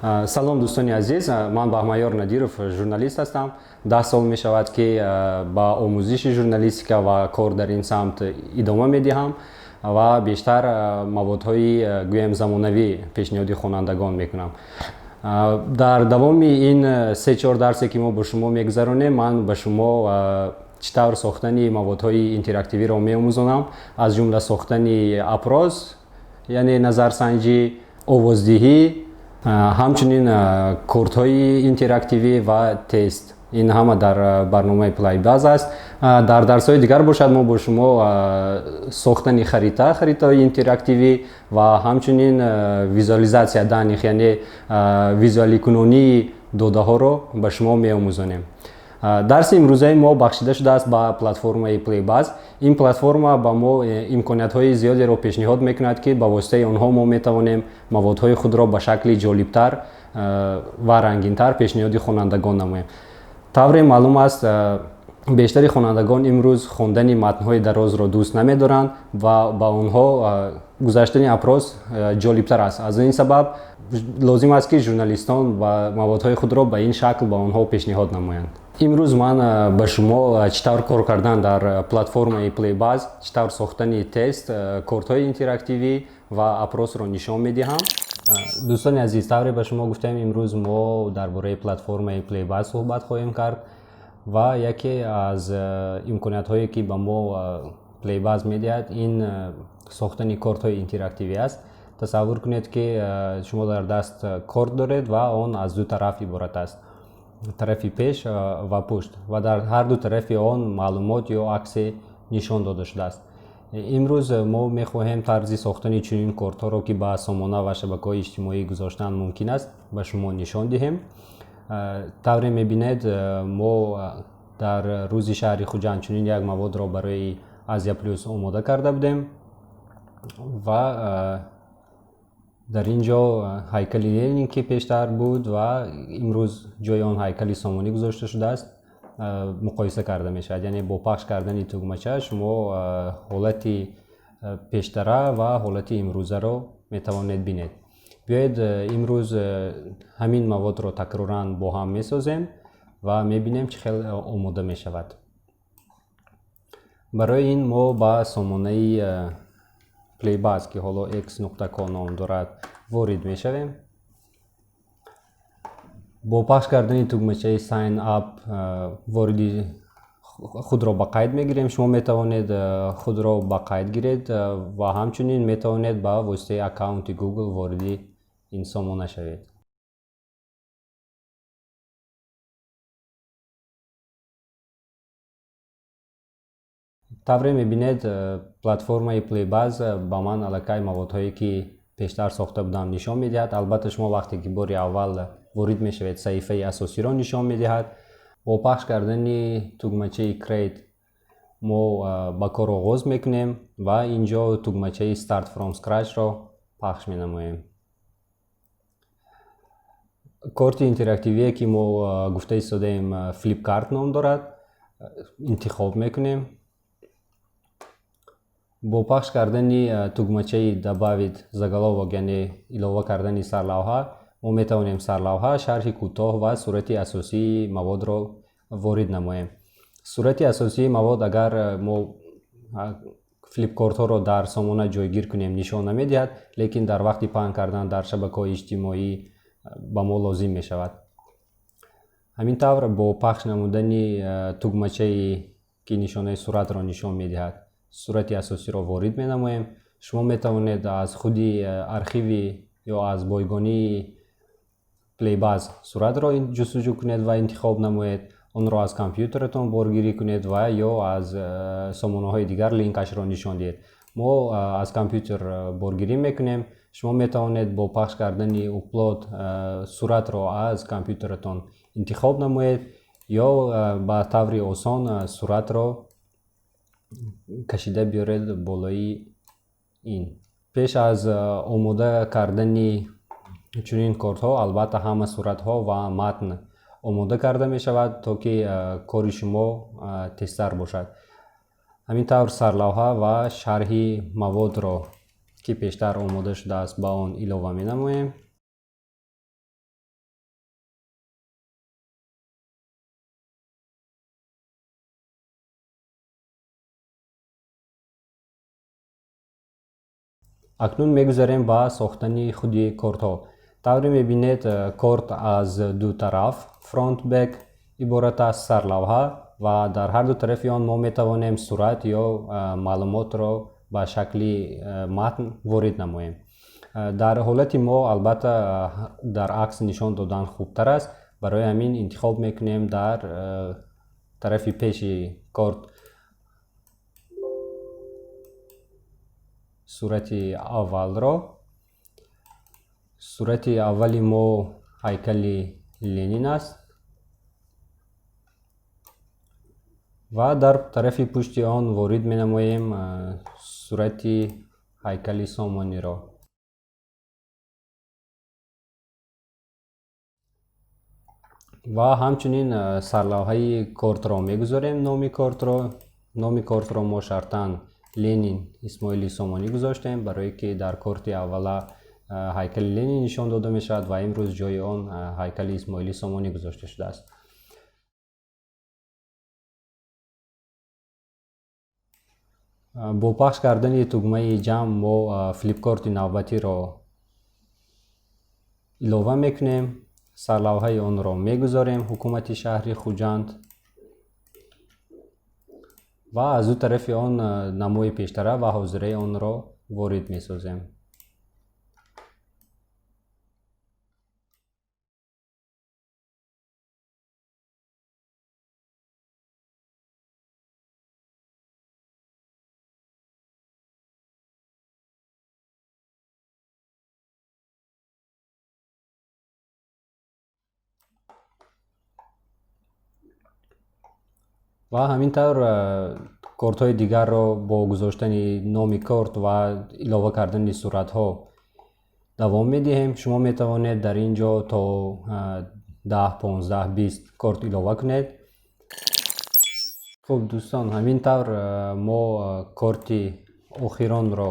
Салом, дӯстони азиз. Ман Баҳмаёр Надиров, журналист ҳастам. 10 сол мешавад, ки ба омӯзиши журналистика ва кор дар ин самт идома медиҳам ва бештар маводҳои, гӯем, замонавӣ пешниҳоди хонандагон мекунам. Дар давоми ин се-чор дарсе, ки мо бо шумо мегузаронем, ман ба шумо чӣ тавр сохтани маводҳои интерактивиро меомӯзонам, аз ҷумла сохтани опрос, яъне назарсанҷӣ, овоздиҳӣ, ҳамчунин кортҳои интерактивӣ ва тест. Ин ҳама дар барномаи Playbuzz аст. Дар дарсҳои дигар бошад, мо бо шумо сохтани харита, харитаҳои интерактивӣ ва ҳамчунин визуализация данных, яъне визуаликунонии додаҳоро ба шумо меомӯзонем. Дарси имрӯзаи мо бахшида шудааст ба платформаи Playbuzz. Ин платформа ба мо имкониятҳои зиёдеро пешниҳод мекунад, ки ба воситаи онҳо мо метавонем маводҳои худро ба шакли ҷолибтар ва рангинтар пешниҳоди хонандагон намоем. Тавре маълум аст, бештари хонандагон имрӯз хондани матнҳои дарозро дӯст намедоранд ва ба онҳо гузаштани опрос ҷолибтар аст. Аз ин сабаб лозим аст, ки журналистон ба маводҳои худро ба ин шакл ба онҳо пешниҳод намоянд. Имрӯз ман ба шумо чӣ тавр кор кардан дар платформаи Playbuzz, чӣ тавр сохтани тест, кортҳои интерактивӣ ва опросро нишон медиҳам. Дӯстони азиз, тавре ба шумо гуфтем, имрӯз мо дар бораи платформаи Playbuzz суҳбат хоҳем кард ва яке аз имкониятҳое, ки ба мо Playbuzz медиҳад, ин сохтани кортҳои интерактивӣ аст. Тасаввур кунед, ки шумо дар даст корт доред ва он аз ду тараф иборат аст, тарафи пеш ва пушт, ва дар ҳар ду тарафи он маълумот ё аксе нишон дода шудааст. Имрӯз мо мехоҳем тарзи сохтани чунин кортҳоро, ки ба сомона ва шабакаҳои иҷтимоӣ гузоштан мумкин аст, ба шумо нишон диҳем. Тавре мебинед, мо дар рӯзи шаҳри Хуҷанд чунин як маводро барои Азия Плюс омода карда будем ва дар ин ҷо ҳайкали Ленин, ки пештар буд ва имрӯз ҷои он ҳайкали Сомонӣ гузошта шудааст, муқоиса карда мешавад. Яъне бо пахш кардани тугмача шумо ҳолати пештара ва ҳолати имрӯзаро метавонед бинед. Биёед, имрӯз ҳамин маводро такроран бо ҳам месозем ва мебинем, чӣ хел омода мешавад. Барои ин мо ба сомонаи Playbuzz, ки ҳоло x.co ном дорад, ворид мешавем. Бо пахш кардани тугмачаи Sign Up вориди худро ба қайд мегирем. Шумо метавонед худро ба қайд гиред ва ҳамчунин метавонед ба воситаи аккаунти Google вориди ин сомона шавед. Тавре мебинед, платформаи Playbuzz ба ман аллакай маводҳое, ки пештар сохта будам, нишон медиҳад. Албатта, шумо вақте ки бори аввал ворид мешавед, саҳифаи асосиро нишон медиҳад. Бо пахш кардани тугмачаи Create мо ба кор оғоз мекунем ва ин ҷо тугмачаи Start from Scratch-ро пахш менамоем. Корти интерактивие, ки мо гуфта истодаем, Flipkart ном дорад, интихоб мекунем. Бо пахш кардани тугмачаи Добавить заголовок, яъне илова кардани сарлавҳа, мо метавонем сарлавҳа, шарҳи кӯтоҳ ва сурати асосии маводро ворид намоем. Сурати асосии мавод, агар мо флипкортҳоро дар сомона ҷойгир кунем, нишон намедиҳад, лекин дар вақти паҳн кардан дар шабакаҳои иҷтимоӣ ба мо лозим мешавад. Ҳамин тавр, бо пахш намудани тугмачае, ки нишонаи суратро нишон медиҳад, сурати асосиро ворид менамоем. Шумо метавонед аз худи архиви ё аз бойгонии Playbuzz суратро ҷустуҷӯ кунед ва интихоб намоед, онро аз компютератон боргирӣ кунед ва ё аз сомонаҳои дигар линкашро нишон диҳед. Мо аз компютер боргирӣ мекунем. Шумо метавонед бо пахш кардани Upload суратро аз компютератон интихоб намоед ё ба таври осон суратро кашида биёред болои ин. Пеш аз омода кардани чунин кортҳо, албатта, ҳама суратҳо ва матн омода карда мешавад, то ки кори шумо тезтар бошад. Ҳамин тавр, сарлавҳа ва шарҳи маводро, ки пештар омода шудааст, ба он илова менамоем. Акнун мегузарем ба сохтани худи кортҳо. Тавре мебинед, корт аз ду тараф, front, back, иборат аст, сарлавҳа, ва дар ҳар ду тарафи он мо метавонем сурат ё маълумотро ба шакли матн ворид намоем. Дар ҳолати мо, албатта, дар акс нишон додан хубтар аст. Барои ҳамин интихоб мекунем дар тарафи пеши корт сурати аввалро. Сурати аввали мо ҳайкали Ленин аст ва дар тарафи пушти он ворид менамоем сурати ҳайкали Сомониро. Ва ҳамчунин сарлавҳаи кортро мегузорем, номи кортро. Номи кортро мо шартан Ленин Исмоили Сомонӣ гузоштем, барое ки дар корти аввала ҳайкали Ленин нишон дода мешавад ва имрӯз ҷои он ҳайкали Исмоили Сомонӣ гузошта шудааст. Бо пахш кардани тугмаи ҷамъ мо флипкорти навбатиро илова мекунем, сарлавҳаи онро мегузорем «Ҳукумати шаҳри Хуҷанд» ва аз ду тарафи он намои пештара ва ҳозираи онро ворид месозем. Ва ҳамин тавр кортҳои дигарро бо гузоштани номи корт ва илова кардани суратҳо давом медиҳем. Шумо метавонед дар ин ҷо то 10, 15, 20 корт илова кунед. Хуб, дӯстон, ҳамин тавр мо корти охиронро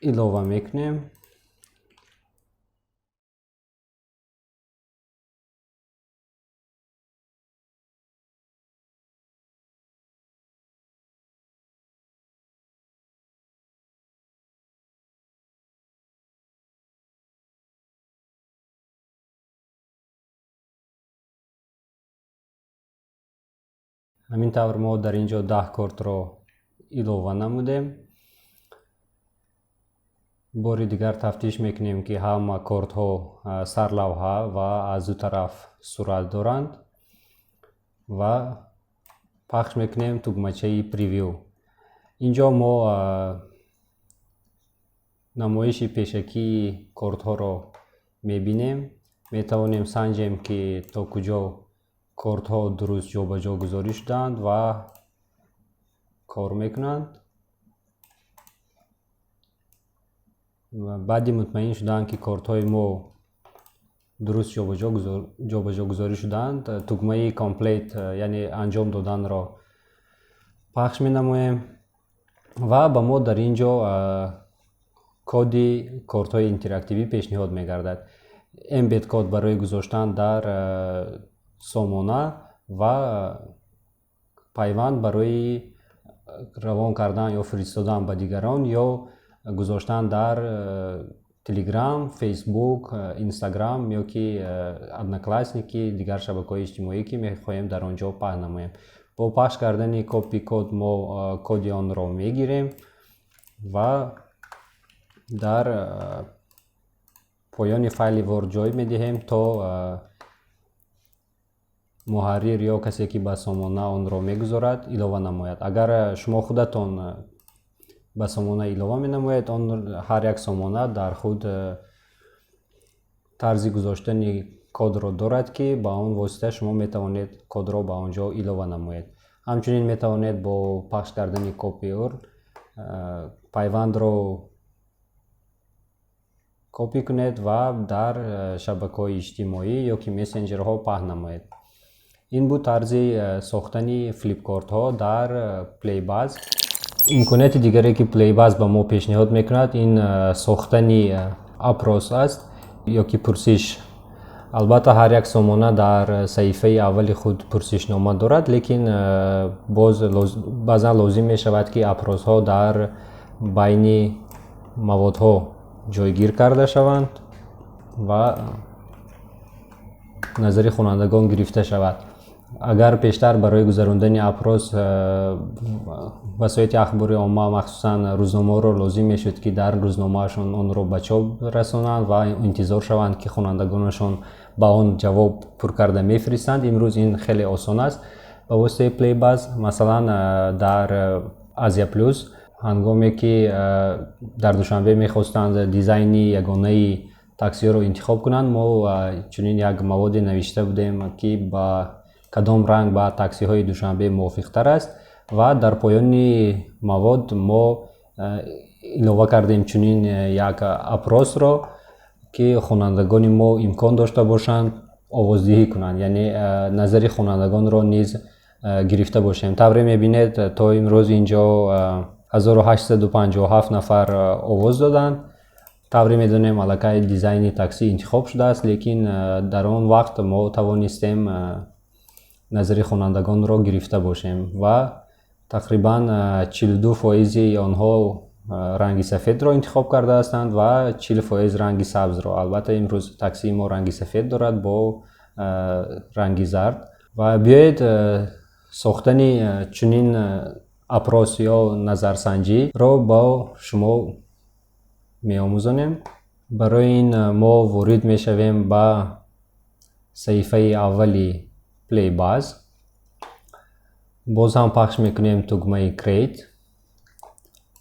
илова мекунем. Ҳамин тавр мо дар ин ҷо 10 кортро илова намудем. Бори дигар тафтиш мекунем, ки ҳама кортҳо сарлавҳа ва аз ду тараф сурат доранд ва пахш мекунем тугмачаи превью. Инҷо мо намоиши пешакии кортҳоро мебинем. Метавонем санҷем, ки то куҷо кортҳо дуруст ҷобаҷо гузорӣ шудаанд ва кор мекунанд. Баъди мутмаин шудаанд, ки кортҳои мо дуруст ҷобаҷо гузорӣ шудаанд, тугмаи complete, яъне анҷом доданро пахш менамоем ва ба мо дар ин ҷо коди кортҳои интерактивӣ пешниҳод мегардад. Embed код барои гузоштан дар сомона ва пайванд барои равон кардан ё фиристодан ба дигарон ё гузоштан дар Телеграм, Фейсбук, Инстаграм ё ки Одноклассники, дигар шабакаҳои иҷтимоӣ, ки мехоҳем дар он ҷо паҳн намоем. Бо пахш кардани copy код мо коди онро мегирем ва дар поёни файли Word ҷой медиҳем, то муҳаррир ё касе, ки ба сомона онро мегузорад, илова намояд. Агар шумо худатон ба сомона илова менамоед, он ҳар як сомона дар худ тарзи гузоштани кодро дорад, ки ба он восита шумо метавонед кодро ба он ҷо илова намоед. Ҳамчунин метавонед бо пахш кардани copy URL пайвандро копӣ кунед ва дар шабакаҳои иҷтимоӣ ё ки мессенҷерҳо паҳн намоед. Ин буд тарзи сохтани флипкортҳо дар Playbuzz. Имконияти дигаре, ки Playbuzz ба мо пешниҳод мекунад, ин сохтани опрос аст ё ки пурсиш. Албатта, ҳар як сомона дар саҳифаи аввали худ пурсишнома дорад, лекин боз баъзан лозим мешавад, ки опросҳо дар байни маводҳо ҷойгир карда шаванд ва назари хонандагон гирифта шавад. Агар пештар барои гузарондани опрос васоити ахбори омма, махсусан рӯзномаҳоро лозим мешуд, ки дар рӯзномаашон онро ба чоп расонанд ва интизор шаванд, ки хонандагонашон ба он ҷавоб пур карда мефиристанд, имрӯз ин хеле осон аст ба воситаи Playbuzz. Масалан, дар Азия Плюс, ҳангоме ки дар Душанбе мехостанд дизайни ягонаи таксиҳоро интихоб кунанд, мо чунин як маводе навишта будем, ки ба кадом ранг ба таксиҳои Душанбе мувофиқтар аст, ва дар поёни мавод мо илова кардем чунин як опросро, ки хонандагони мо имкон дошта бошанд овоздиҳӣ кунанд, яъне назари хонандагонро низ гирифта бошем. Тавре мебинед, то имрӯз ин ҷо 1857 нафар овоз доданд. Тавре медонем, аллакай дизайни таксӣ интихоб шудааст, лекин дар он вақт мо тавонистем назари хонандагонро гирифта бошем ва тақрибан 42% онҳо ранги сафедро интихоб карда ҳастанд ва 40% ранги сабзро. Албатта, имрӯз таксии мо ранги сафед дорад бо ранги зард. Ва биёед, сохтани чунин опрос ё назарсанҷиро бо шумо меомӯзонем. Барои ин мо ворид мешавем ба саҳифаи аввали Playbuzz. Боз ҳам пахш мекунем тугмаи Create,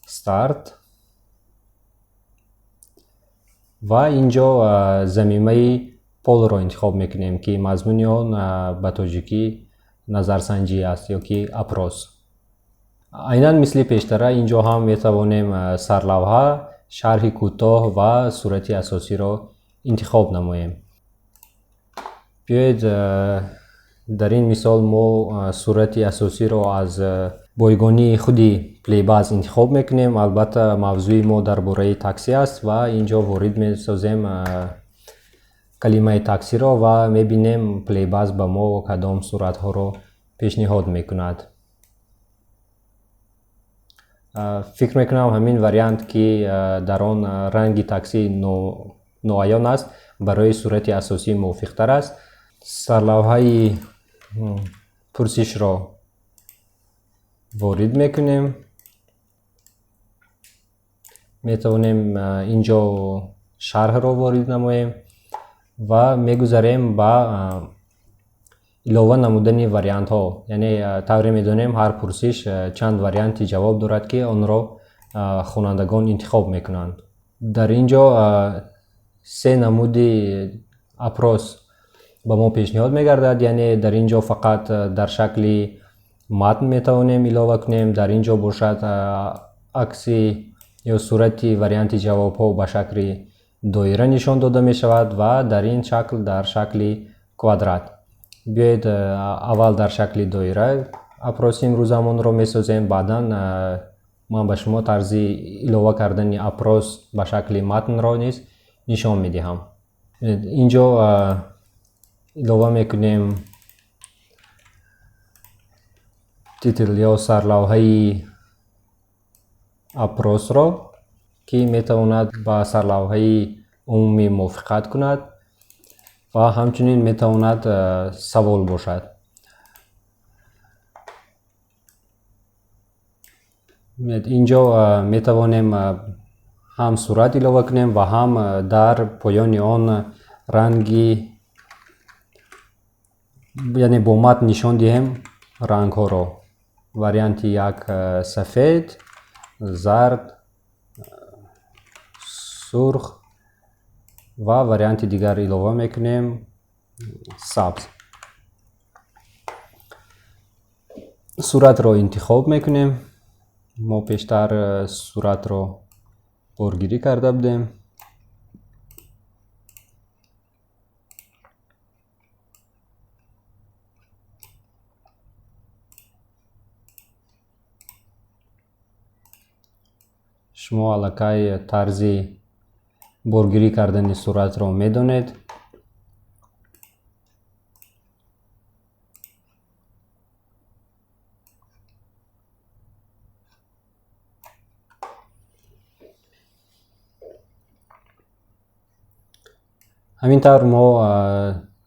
Start ва ин ҷо замимаи полро интихоб мекунем, ки мазмуни он ба тоҷикӣ назарсанҷӣ аст ё ки опрос. Айнан мисли пештара ин ҷо ҳам метавонем сарлавҳа, шарҳи кӯтоҳ ва сурати асосиро интихоб намоем. Биёед, дар ин мисол мо сурати асосиро аз бойгонии худи Playbuzz интихоб мекунем. Албатта, мавзӯи мо дар бораи таксӣ аст ва ин ҷо ворид месозем калимаи таксиро ва мебинем, Playbuzz ба мо кадом суратҳоро пешниҳод мекунад. Фикр мекунам, ҳамин вариант, ки дар он ранги таксӣ ноаён аст, барои сурати асосӣ мувофиқтар аст. Сарлавҳаи пурсишро ворид мекунем. Метавонем ин ҷо шарҳро ворид намоем ва мегузарем ба илова намудани вариантҳо. Яъне, тавре медонем, ҳар пурсиш чанд варианти ҷавоб дорад, ки онро хонандагон интихоб мекунанд. Дар ин ҷо се намуди опрос ба мо пешниҳод мегардад. Яъне, дар ин ҷо фақат дар шакли матн метавонем илова кунем, дар ин ҷо бошад акси ё сурати варианти ҷавобҳо ба шакли доира нишон дода мешавад ва дар ин шакл дар шакли квадрат. Биёед, аввал дар шакли доира опроси имрӯзамонро месозем, баъдан ман ба шумо тарзи илова кардани опрос ба шакли матнро низ нишон медиҳам. Ин ҷо илова мекунем титл ё сарлавҳаи опросро, ки метавонад ба сарлавҳаи умумӣ мувофиқат кунад ва ҳамчунин метавонад савол бошад. Ин ҷо метавонем ҳам сурат илова кунем ва ҳам дар поёни он ранги, яъне бо матн нишон диҳем рангҳоро. Варианти як сафед, зард, сурх ва варианти дигар илова мекунем сабз. Суратро интихоб мекунем. Мо пештар суратро боргирӣ карда будем. Шумо аллакай тарзи боргирӣ кардани суратро медонед. Ҳамин тавр мо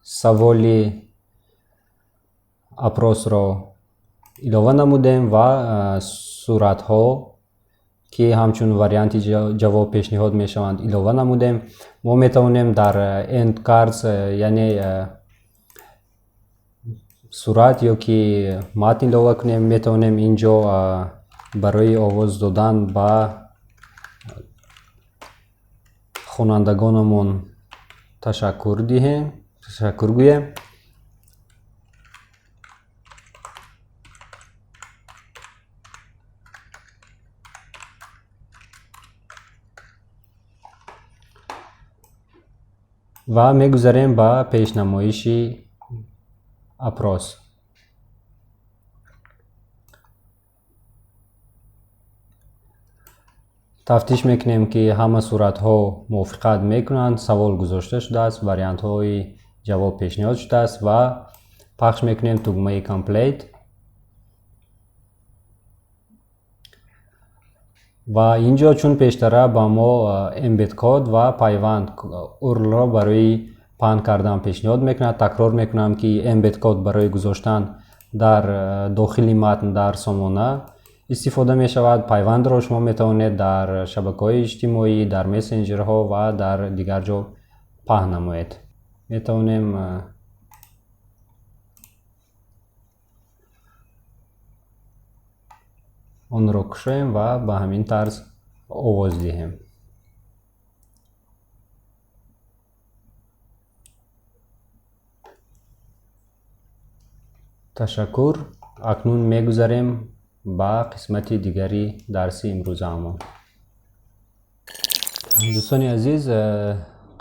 саволи опросро илова намудем ва суратҳо, ки ҳамчун варианти ҷавоб пешниҳод мешаванд, илова намудем. Мо метавонем дар end cards, яъне сурат ё ки матн илова кунем. Метавонем ин ҷо барои овоз додан ба хонандагонамон ташаккур диҳем, ташаккур гӯем. Ва мегузарем ба пешнамоиши опрос. Тафтиш мекунем, ки ҳама суратҳо мувофиқат мекунанд, савол гузошта шудааст, вариантҳои ҷавоб пешниҳод шудааст ва пахш мекунем тугмаи Complete. Ва ин ҷо чун пештара ба мо embed код ва пайванд URL-ро барои паҳн кардан пешниҳод мекунад. Такрор мекунам, ки embed код барои гузоштан дар дохили матн дар сомона истифода мешавад. Пайвандро шумо метавонед дар шабакаҳои иҷтимоӣ, дар мессенҷерҳо ва дар дигар ҷо паҳн намоед. Метавонем онро кушоем ва ба ҳамин тарз овоз диҳем. Ташаккур. Акнун мегузарем ба қисмати дигари дарси имрӯзаамон. Дӯстони азиз,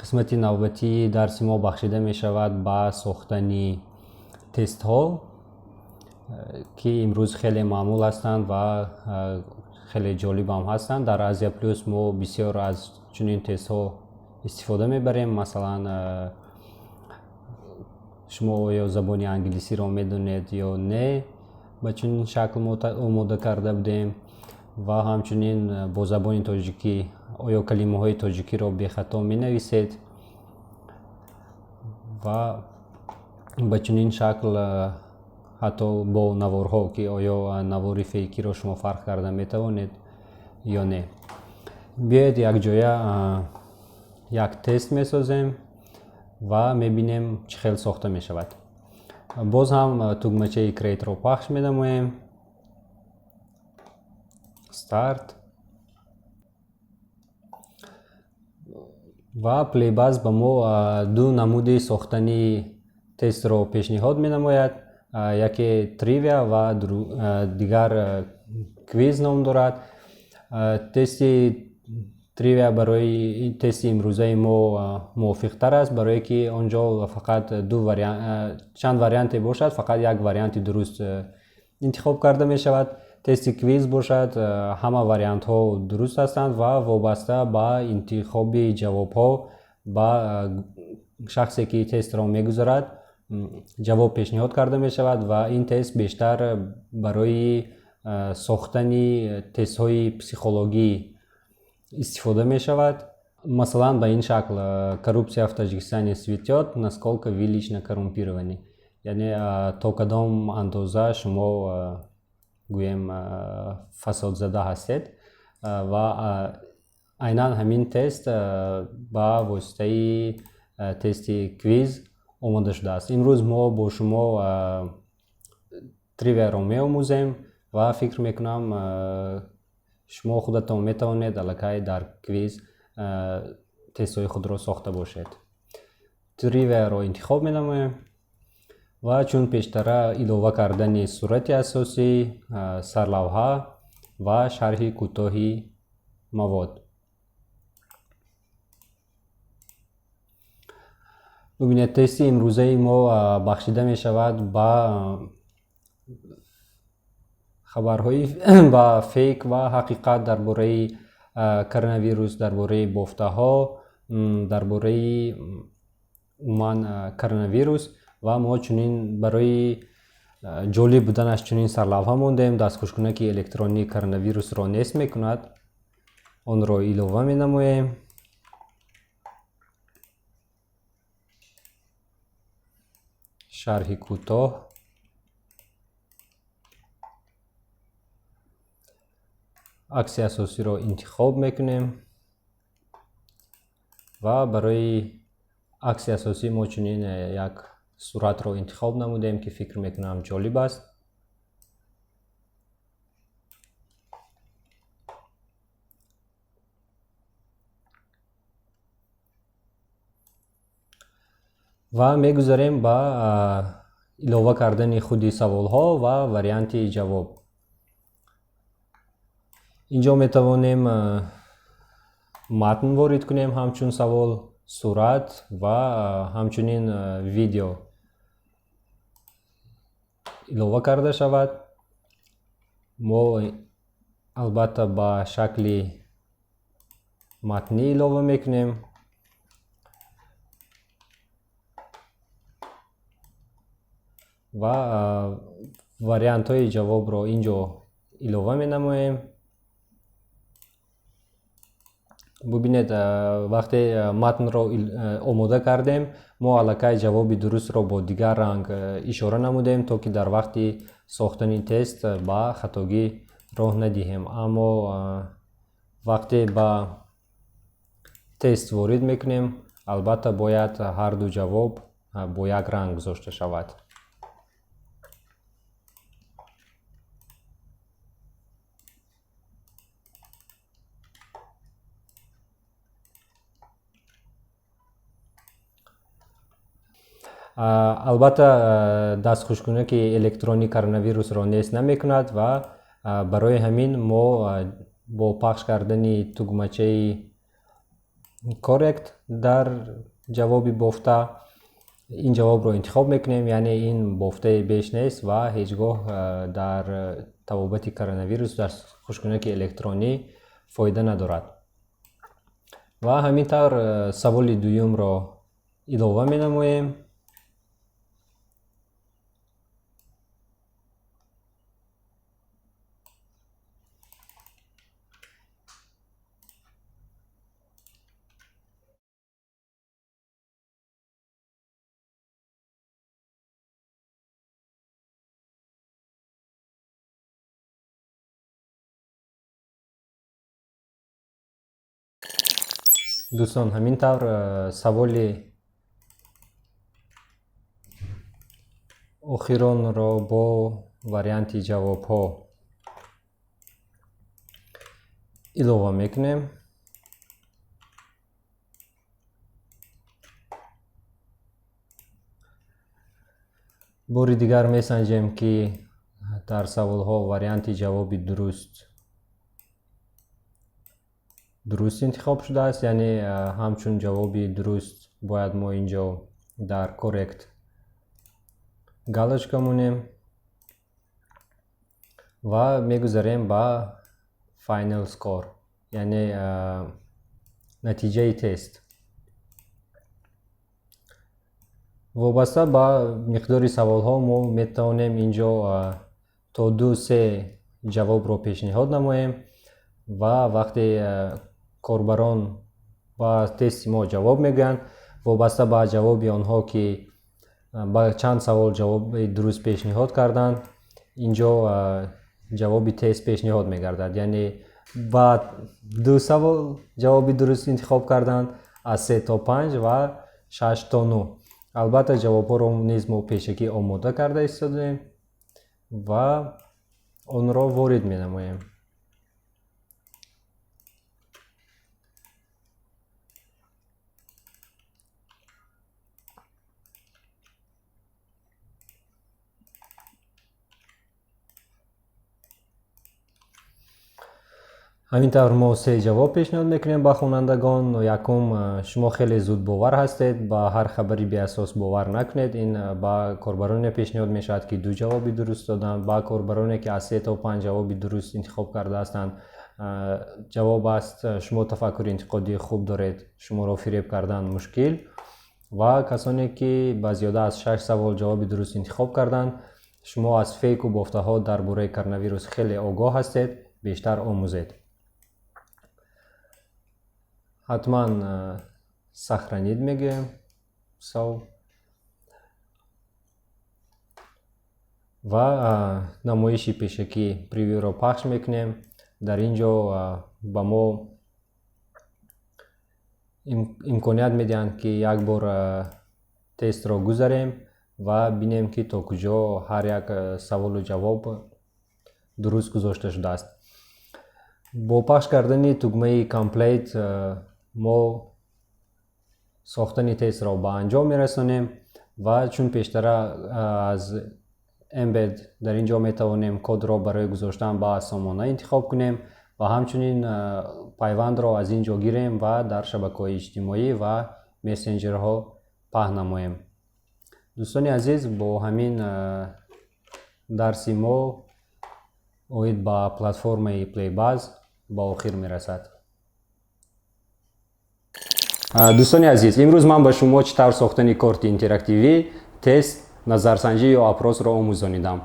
қисмати навбатии дарси мо бахшида мешавад ба сохтани тестҳо, ки имрӯз хеле маъмул ҳастанд ва хеле ҷолибам ҳастанд. Дар Азия Плюс мо бисёр аз чунин тестҳо истифода мебарем. Масалан, шумо оё забони англисиро медонед ё не, ба чунин шакл мо омода карда будем ва ҳамчунин бо забони тоҷикӣ оё калимаҳои тоҷикиро бехато менависед ва ба чунин шакл ҳатто бо наворҳо, ки оё навори фейкиро шумо фарқ карда метавонед ё не. Биёед, якҷоя як тест месозем ва мебинем, чӣ хел сохта мешавад. Боз ҳам тугмачаи Create-ро пахш менамоем. Start. Ва Playbuzz ба мо ду намуди сохтани тестро пешниҳод менамояд. Яке Trivia ва дигар Quiz ном дорад. Тести Trivia барои тести имрӯзаи мо мувофиқтар аст, барое ки он ҷо фақат ду вариант, чанд варианте бошад, фақат як варианти дуруст интихоб карда мешавад. Тести Quiz бошад, ҳама вариантҳо дуруст ҳастанд ва вобаста ба интихоби ҷавобҳо ба шахсе, ки тестро мегузарад, ҷавоб пешниҳод карда мешавад ва ин тест бештар барои сохтани тестҳои психологӣ истифода мешавад. Масалан, ба ин шакл: «Коррупция в Таджикистане цветет, насколько вы лично коррумпированы?» Яъне то кадом андоза шумо, гӯем, фасодзада ҳастед. Ва айнан ҳамин тест ба воситаи тести Quiz омода шудааст. Имрӯз мо бо шумо Trivia-ро меомӯзем ва фикр мекунам, шумо худатон метавонед аллакай дар Quiz тестҳои худро сохта бошед. Trivia-ро интихоб менамоем ва чун пештара илова кардани сурати асосӣ, сарлавҳа ва шарҳи кӯтоҳи мавод. Бубинед, тести имрӯзаи мо бахшида мешавад ба хабарҳои ба фейк ва ҳақиқат дар бораи коронавирус, дар бораи бофтаҳо, дар бораи умуман коронавирус. Ва мо чунин барои ҷолиб буданаш чунин сарлавҳа мондем: «Дастхушкунаки электронӣ коронавирусро нест мекунад». Онро илова менамоем. Шарҳи кӯтоҳ. Акси асосиро интихоб мекунем ва барои акси асосӣ мо чунин як суратро интихоб намудем, ки фикр мекунам ҷолиб аст. Ва мегузарем ба илова кардани худи саволҳо ва варианти ҷавоб. Инҷо метавонем матн ворид кунем ҳамчун савол, сурат ва ҳамчунин видео илова карда шавад. Мо албатта ба шакли матнӣ илова мекунем. Ва вариантҳои ҷавобро инҷо илова менамоем. Бубинед, вақте матнро омода кардем, мо аллакай ҷавоби дурустро бо дигар ранг ишора намудем, то ки дар вақти сохтани тест ба хатогӣ роҳ надиҳем. Аммо вақте ба тест ворид мекунем, албатта бояд ҳар ду ҷавоб бо як ранг гузошта шавад. Албатта дастхушкунаки электронӣ коронавирусро нест намекунад ва барои ҳамин мо бо пахш кардани тугмачаи коррект дар ҷавоби бофта ин ҷавобро интихоб мекунем, яъне ин бофтаи беш нест ва ҳеҷ гоҳ дар табобати коронавирус дастхушкунаки электронӣ фоида надорад. Ва ҳамин тавр саволи дуюмро илова менамоем. Дӯстон, ҳамин тавр саволи охиронро бо варианти ҷавобҳо илова мекунем. Бори дигар месанҷем, ки дар саволҳо варианти ҷавоби дуруст интихоб шудааст, яъне ҳамчун ҷавоби дуруст бояд мо инҷо дар коррект галочка монем ва мегузарем ба final score, яъне натиҷаи тест. Вобаста ба миқдори саволҳо мо метавонем инҷо то 2-3 ҷавобро пешниҳод намоем ва вақте корбарон ба тести мо ҷавоб мегӯянд, вобаста ба ҷавоби онҳо, ки ба чанд савол ҷавоби дуруст пешниҳод карданд, инҷо ҷавоби тест пешниҳод мегардад. Яъне ба 2 савол ҷавоби дуруст интихоб карданд, аз 3 то 5 ва 6 то 9. Албатта ҷавобҳоро низ мо пешакӣ омода карда истодаем ва онро ворид менамоем. Ҳамин тавр мо 3 ҷавоб пешниҳод мекунем ба хонандагон. Якум, шумо хеле зудбовар ҳастед, ба ҳар хабари беасос бовар накунед. Ин ба корбароне пешниҳод мешавад, ки 2 ҷавоби дуруст доданд. Ба корбароне, ки аз 3 то 5 ҷавоби дуруст интихоб карда ҳастанд, ҷавоб аст шумо тафаккури интиқодии хуб доред, шуморо фиреб кардан мушкил. Ва касоне, ки ба зиёда аз 6 савол ҷавоби дуруст интихоб карданд, шумо аз фейку бофтаҳо дар бораи коронавирус хеле огоҳ ҳастед, бештар омӯзед. Ҳатман сохранить мегӯем. Ва намоиши пешакӣ, превью ро пахш мекунем. Дар ин ҷо ба мо имконият медиҳанд, ки як бор тестро гузарем ва бинем, ки то куҷо ҳар як саволу ҷавоб дуруст гузошта шудааст. Бо пахш кардани тугмаи Complete мо сохтани тестро ба анҷом мерасонем. Ва чун пештара аз Embed дар ин ҷо метавонем кодро барои гузоштан ба сомона интихоб кунем ва ҳамчунин пайвандро аз ин ҷо гирем ва дар шабакаҳои иҷтимоӣ ва мессенҷерҳо паҳн намоем. Дӯстони азиз, бо ҳамин дарси мо оид ба платформаи Playbuzz ба охир мерасад. Дӯстони азиз, имрӯз ман ба шумо чӣ тавр сохтани корти интерактивӣ, тест, назарсанҷӣ ё опрос ро омӯзонидам.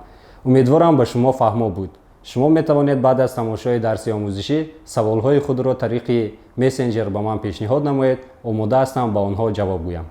Умедворам, ба шумо фаҳмо буд. Шумо метавонед баъд аз тамошои дарси омӯзишӣ саволҳои худро тариқи мессенҷер ба ман пешниҳод намоед. Омода ҳастам ба онҳо ҷавоб гӯям.